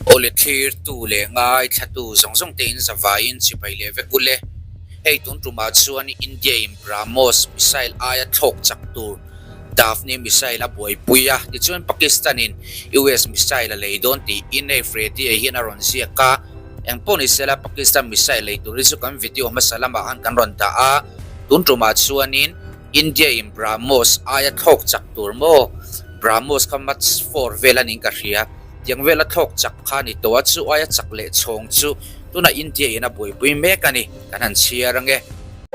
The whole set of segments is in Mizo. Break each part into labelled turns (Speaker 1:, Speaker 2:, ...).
Speaker 1: Awle thlirtu leh ngaithlatu zawng zawng te in zavaiin chibai leh vek ule. Hei tun tumah chuan India in BrahMos missile aia thlawk chak tur Daphne missile a buaipui a, tichuan Pakistan in US missile a lei dawn tiin hei Freddy a hian a rawn ziak a. Engpawh ni sela Pakistan missile lei tur hi chu kan video hmasa lamah khan kan rawn dah a, tun tumah chuanin India in BrahMos aia thlawk chak tur maw? BrahMos kha Mach 4 vel a niin ka hria. Tiang vela thlawk chak kha a ni tawh a, chu aia chak leh chhawng chu tunah India in a buaipui mek a ni, kan han chhiar ange.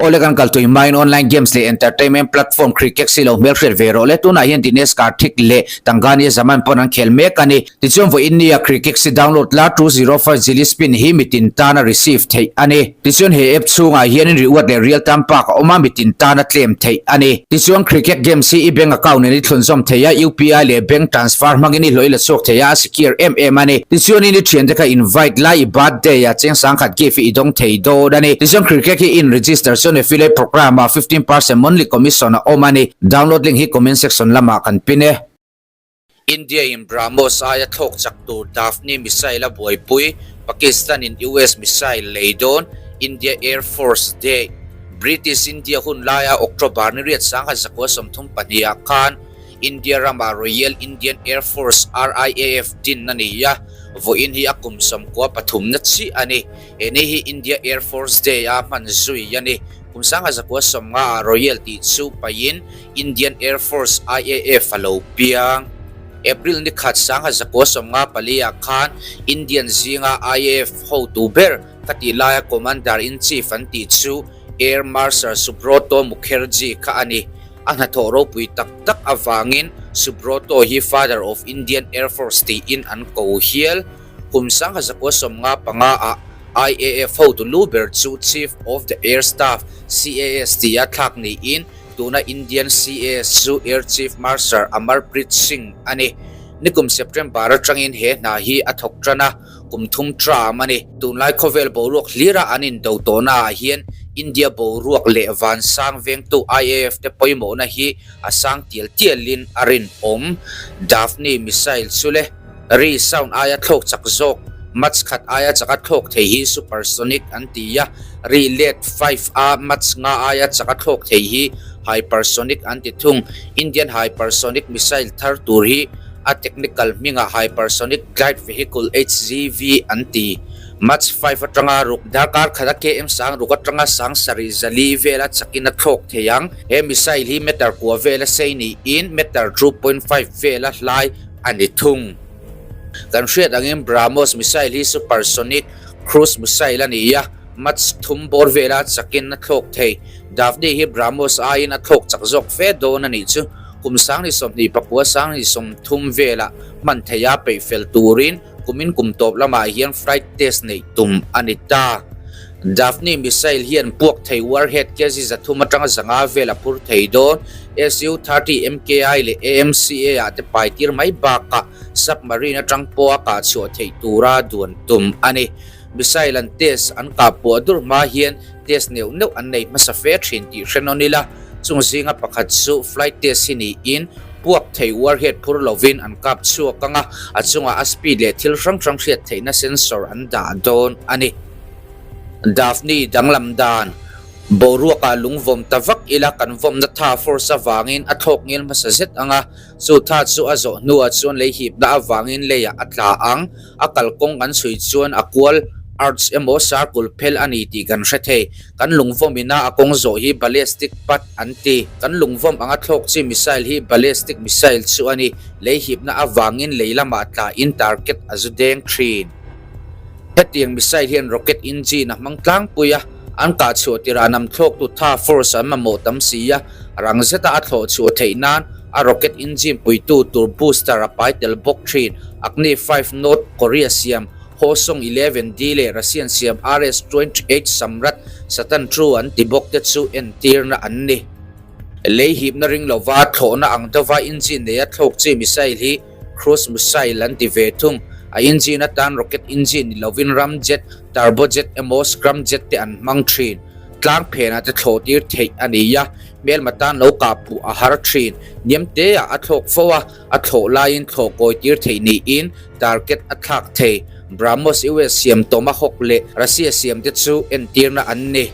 Speaker 2: Awle kan kal tui hmain online games leh entertainment platform cricket si lo hmelhriat ve rawh le. Tunah hian Dinesh Karthik leh Tangani Zaman pawn an khel mek a ni. Tichuan vawiin nia cricket si download la 205 Jili Spin hi mitin tana receive theih a ni. Tichuan he app chhungah hianin reward leh real time park a awm a, mitin tana claim theih a ni. Tichuan cricket games hi i bank account nen i thlunzawm thei a, UPI leh bank transfer hmangin i hlawh i la chhuak thei a, a secure em em a ni. Tichuanin i thiante kha invite lai i birthday ah cheng sangkhat gift hi i dawng thei dawn a ni. Tichuan cricket hi i in register chuan affiliate program ah 15% monthly commission a awm a ni. Download link hi comment section lamah kan pin e.
Speaker 1: India in BrahMos aia thlawk chak tur Daphne missile a buaipui, Pakistan in US missile lei dawn, India Air Force Day, British India hun laia October ni riat 1932 ah khan India rama Royal Indian Air Force, RIAF, din a ni a, vawiin hi a kum sawmkua pathumna chiah a ni. He ni hi India Air Force Day a hman zui a ni. Kum 1950 ah Royal tih chu paihin Indian Air Force, IAF, a lo piang. April ni khat 1954 ah khan Indian zinga IAF hotu ber ka tih laia Commander-in-Chief an tih chu Air Marshal Subroto Mukherjee kha a ni. A hnathawh ropui tak tak avangin Subroto hi Father of Indian Air Force tiin an ko hial. Kum 1995 ah IAF hotu lu ber chu Chief of the Air Staff, CAS, tia thlak niin Tuna Indian CAS chu Air Chief Marshal Amarpreet Singh a ni. Nikum September atangin he hna hi a thawk tan a, kum thum tram a ni. Tunlai khawvel boruak hlira an indo tawhna ah hian India boruak leh vansang vengtu IAF te pawimawhna hi a sang tial tialin a rinawm. Daphne missile chu le ri sound aia thlawk chak zawk, Mach khat aia chaka thlawk thei hi supersonic an ti a, ri let 5 a Mach nga aia chaka thlawk thei hi hypersonic an ti thung. Indian hypersonic missile thar tur hi a technical hmingah hypersonic glide vehicle, HGV, an ti. Mach 5 atanga ruk darkar khata km sang ruk atanga sang sarih zali vela chakin a thlawk thei ang. He missile hi meter kua vela sei niin meter 2.5 vela hlai a ni thung. Kan hriat angin BrahMos missile hi supersonic cruise missile a ni a, Mach thum bawr vela chakin a thlawk thei. Daphne hi BrahMos aiin a thlawk chak zawk fe dawn a nih chu. Kum 29 30 velah hman theih a peih fel turin kumin kum tawp lamah hian flight test neih tum a ni ta. Daphne missile hian puak thei warhead kg 300 atanga 500 vel a phur thei dawn. Su-30 MKI leh AMCA ah te pai tir mai bakah submarine atang pawha kah chhuah theih tura duan tum a ni. Missile an test an kah puah dur hma hian test neuh neuh an nei hmasa fe thin tih hre nawn ila, chung zinga pakhat chu flight test hi niin puak thei warhead phur lovin an kap chhuak ang a, a chungah a speed leh thil hrang hrang hriat theihna sensor an dah dawn a ni. Daphne danglam dan, Boruakah lung vawm ta vak ila kan vawmna tha force avangin a thlawk ngel hmasa zet ang a, chu tha chu a zawh hnuah chuan lei hipna avangin leiah a tla ang. A kalkawng kan chhui chuan a kual, arch, emaw circle phel a ni tih kan hre thei. Kan lungvawm ina a kawng zawh hi ballistic path an ti. Kan lungvawm anga thlawk chi missile hi ballistic missile chu a ni. Lei hipna avangin lei lamah tlain target a zu deng thin. Hetiang missile hian rocket engine a hmang tlangpui a, an kah chhuah tirah nam thlawktu tha force an mamawh tam si a, rang zeta a thlawh chhuah theih nan a rocket engine puitu tur booster a pai tel bawk thin. Agni 5 North Korea siam Hwasong 11D leh Russian siam RS-28 Samrat Satan II an ti bawk te chu entirna an ni. Lei hipna ring lova thlawhna ang deuha engine neia thlawk chi missile hi Cruise missile an ti ve thung. A engine atan rocket engine ni lovin ramjet, turbojet emaw scramjet te an hmang thin. Tlang phenah te thlawh tir theih a ni a. Hmelma tan lo kah puh a har thin. Niamteah a thlawk fo a, a thlawh laiin thlawh kawi tir theih niin target a thlak thei. BrahMos US siam Tomahawk leh Russia siam te chu entirna an ni.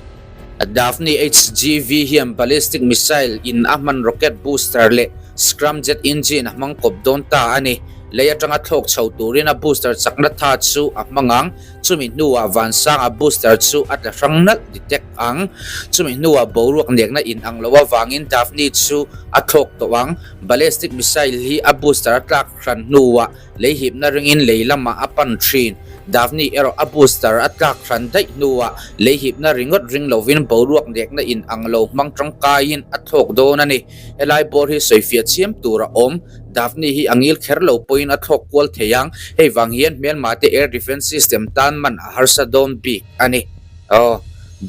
Speaker 1: Daphne HGV hian ballistic missile in a hman rocket booster leh scramjet engine a hmang kawp dawn ta a ni. Lei atanga thlawk chho turin a booster chakna tha chu a hmang ang. Chumi hnuah vansanga booster chu a tla hrang nalh detect ang. Chumi hnuah boruak nekna in ang lo avangin Daphne chu a thlawk tawh ang. Ballistic missile hi a booster a tlak hran hnuah lei hipna ringin lei lamah a pan thin. Daphne erawh a booster a tlak hran daih hnuah lei hipna ringawt ring lovin boruak nekna in ang lo hmang tangkaiin a thlawk dawn a ni. Helai bawr hi sawifiah chiam tur a awm. Daphne hi a ngil kher lo pawhin a thlawk kual thei ang. Hei vang hian hmelmate air defence system tan man a harsa dawn bik a ni. Aw,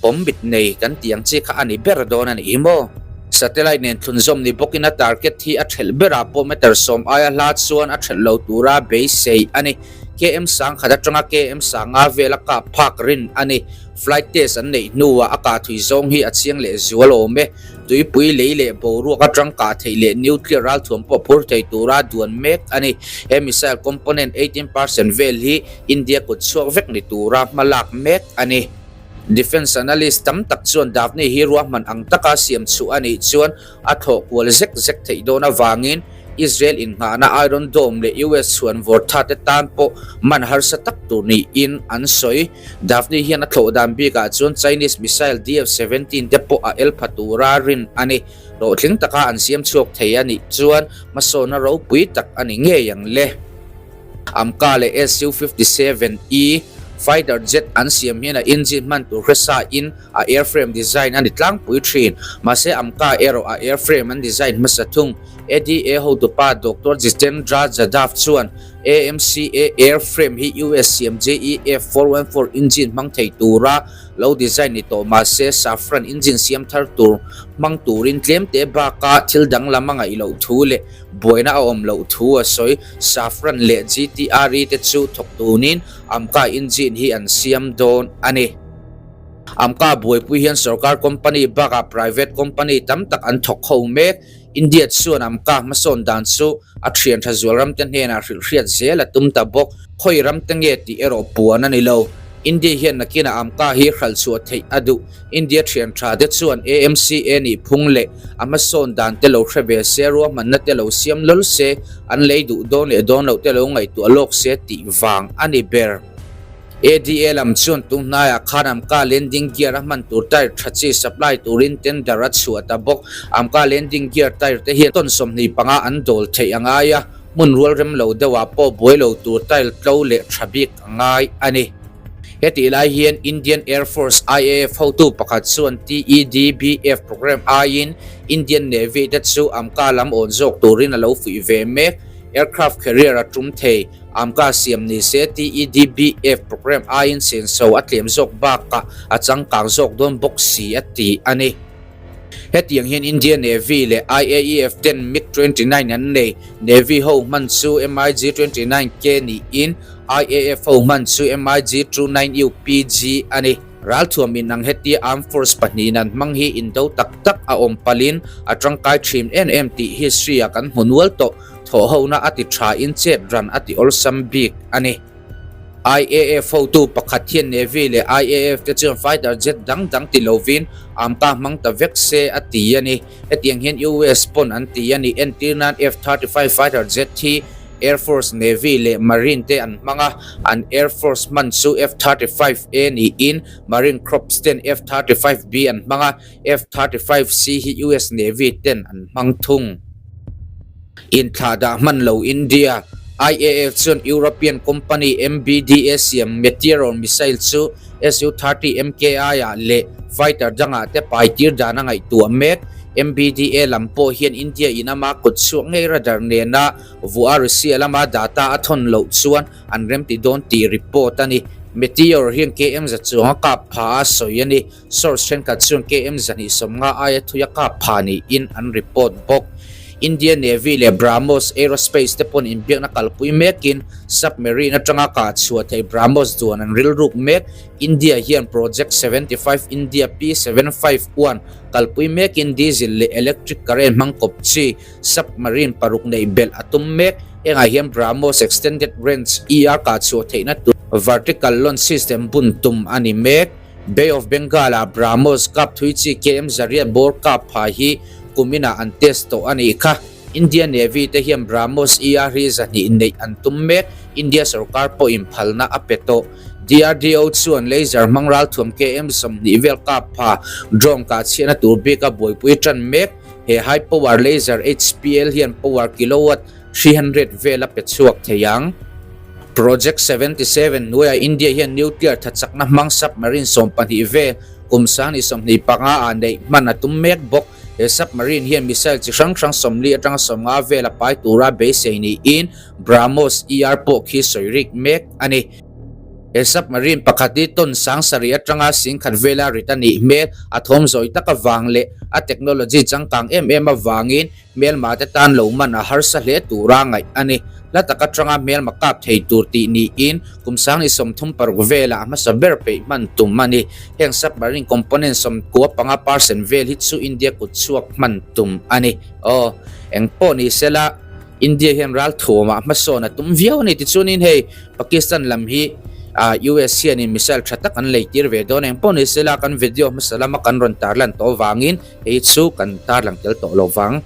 Speaker 1: bomb mit nei kan tih ang chi kha a ni ber dawn a nih hi maw? Satellite nen thlunzawm ni bawkin a target hi a thelh berah pawh meter sawm aia hla chuan a thelh lo tura beisei a ni. KM sangkhat atanga KM sanga vela kap phak rin a ni. Flight test an neih hnuah a kah thui zawng hi a chiang leh zual awm e. Tuipui lei leh boruak atang kah theih leh nuclear ralthuam pawh phur thei tura duan mek a ni. He missile component 18% vel hi India kut chhuak vek ni tura hma lak mek a ni. Defence analyst tam tak chuan Daphne hi ruahman ang taka siam chhuah a nih chuan a thlawh kual zek zek theih dawn avangin Israel innghahna Iron Dome leh US chhuan vawr tha te tan pawh man harsa tak tur niin an sawi. Daphne hian a thlawh dan bikah chuan Chinese missile DF-17 te pawh a el pha tura rin a ni. Hlawhtling taka an siam chhuak thei a nih chuan hmasawnna ropui tak a ni ngei ang le. Amka leh Su-57E fighter jet an siam hian a engine hman tur hresa in a airframe design a ni tlangpui thin. Mahse Amka erawh a airframe an design hmasa thung. ADA hotupa Doctor Jitendra Jadhav chuan AMCA airframe hi US siam JEF-414 engine hmang thei tura lo design ni tawh mahse Safran engine siam thar tur hmang turin tlemte baka thil danglam a ngaih loh thu leh Buaina a awm loh thu a sawi. Safran leh GTRE te chu thawk tunin Amka engine hi an siam dawn a ni. Amka buaipui hian sorkar company bakah private company tam tak an thawk ho mek. India chuan Amka hmasawn dan chu a thian tha zual ramte hnenah hrilhhriat zel a tum ta bawk. Khawi ramte nge tih erawh puan a ni lo. India hian nakinah Amka hi hralhchhuah theih a duh. India thian tha te chuan AMCA nih phung leh a hmasawn dan te lo hre ve se, ruahmanna te lo siam lawl se, an lei duh dawn leh dawn loh te lo ngaihtuah lawk se tih vang a ni ber. ADA lam chuan tun hnaiah khan Amka landing gear a hman tur tyre tha chi supply turin tender a chhuah ta bawk. Amka landing gear tyre te hian ton 25 an dawl theih a ngai a, hmun rual rem lo deuhah pawh buai lo tur tyre tlo leh tha bik a ngai a ni. Hetih lai hian Indian Air Force, IAF, hotu pakhat chuan TEDBF program aiin Indian Navy te chu AMCA lam awn zawk turin a lo fuih ve mek. Aircraft carrier a tum thei. AMCA siam ni se TEDBF program aiin senso a tlem zawk bakah a changkang zawk dawn bawk si a ti a ni. Hetiang hian India Navy leh IAEF ten MiG 29 an nei. Navy ho hman chu MiG 29 K niin IAF ho hman chu MiG 29 UPG a ni. Ralthuam in ang hetia Armed Force pahnihin an hmang hi indo tak tak a awm palhin a tangkai thin em em tih history ah kan hmu nual tawh. Thawhhona a ti tha in chet ran a ti awlsam bik a ni. IAF hotu pakhat hian Navy leh IAF te chuan fighter jet dang dang ti lovin AMCA hmang ta vek se a ti a ni. Hetiang hian US pawn an ti a ni. Entir nan F-35 fighter jet hi Air Force, Navy leh Marine te an hmang a, an Air Force hman chu F-35A niin Marine Corps ten F-35B an hmang a, F-35C hi US Navy ten an hmang thung. Inthlahdah hman lo India, IAF chuan European company MBDA siam Meteor missile chu Su-30 MKI ah leh fighter dangah te pai tir dan a ngaihtuah mek. MBDA lam pawh hian India in ama kut chhuak ngei radar nena vuah Russia lama data a thawn loh chuan an remti dawn tih report a ni. Meteor hian KM za chuang a kap pha a sawi a ni. Source thenkhat chuan KM 250 aia thui a kap pha niin an report bawk. India Navy leh BrahMos Aerospace te pawn inbiakna kalpui mekin submarine atanga kah chhuah theih BrahMos duan an rilruk mek. India hian Project 75 India P751 kalpui mekin diesel leh electric current hmang kawp chi submarine paruk neih belh a tum mek. Hengah hian BrahMos Extended Range, ER, kah chhuah theihna tur vertical launch system bun tum a ni mek. Bay of Bengal-ah BrahMos kap thui chi KM Zariat bawr kap pha hi kuminah an test tawh a nih kha. India Navy te hian BrahMos ER hi zahnih neih an tum mek. India sorkar pawhin phalna a pe tawh. DRDO chuan laser hmang ralthuam KM 20 vel kap pha drone kah chhiatna tur bika buaipui tan mek. He high power laser HPL hian power kilowatt 300 vel a pe chhuak thei ang. Project 77 hnuaiah India hian nuclear thachakna hmang submarine 12 vel kum 2025 ah neih hman a tum mek bawk. He submarine hian missile chi hrang hrang 40 atanga 50 vel a pai tura beisei niin BrahMos ER pawh khi sawi rik mek a ni. He submarine pakhat hi ton 7000 atanga 10,000 vela rit a nih hmel. A thawm zawi tak avang leh a technology changkang em em avangin hmelma te tan lo man a harsa hle tura ngaih a ni. Hla tak atanga hmelma kap thei tur tih niin kum 2036 velah a hmasa ber peih hman tum a ni. Heng submarine component 95 percent vel hi chu India kut chhuak hman tum a ni. Aw, engpawh ni sela India hian ral thuamah hmasawn a tum viau a ni. Tichuanin hei Pakistan lam hi US hianin missile tha tak an lei tir ve dawn a, engpawh ni sela kan video hmasa lama kan rawn tarlan tawh avangin hei chu kan tarlang tel tawh lo vang.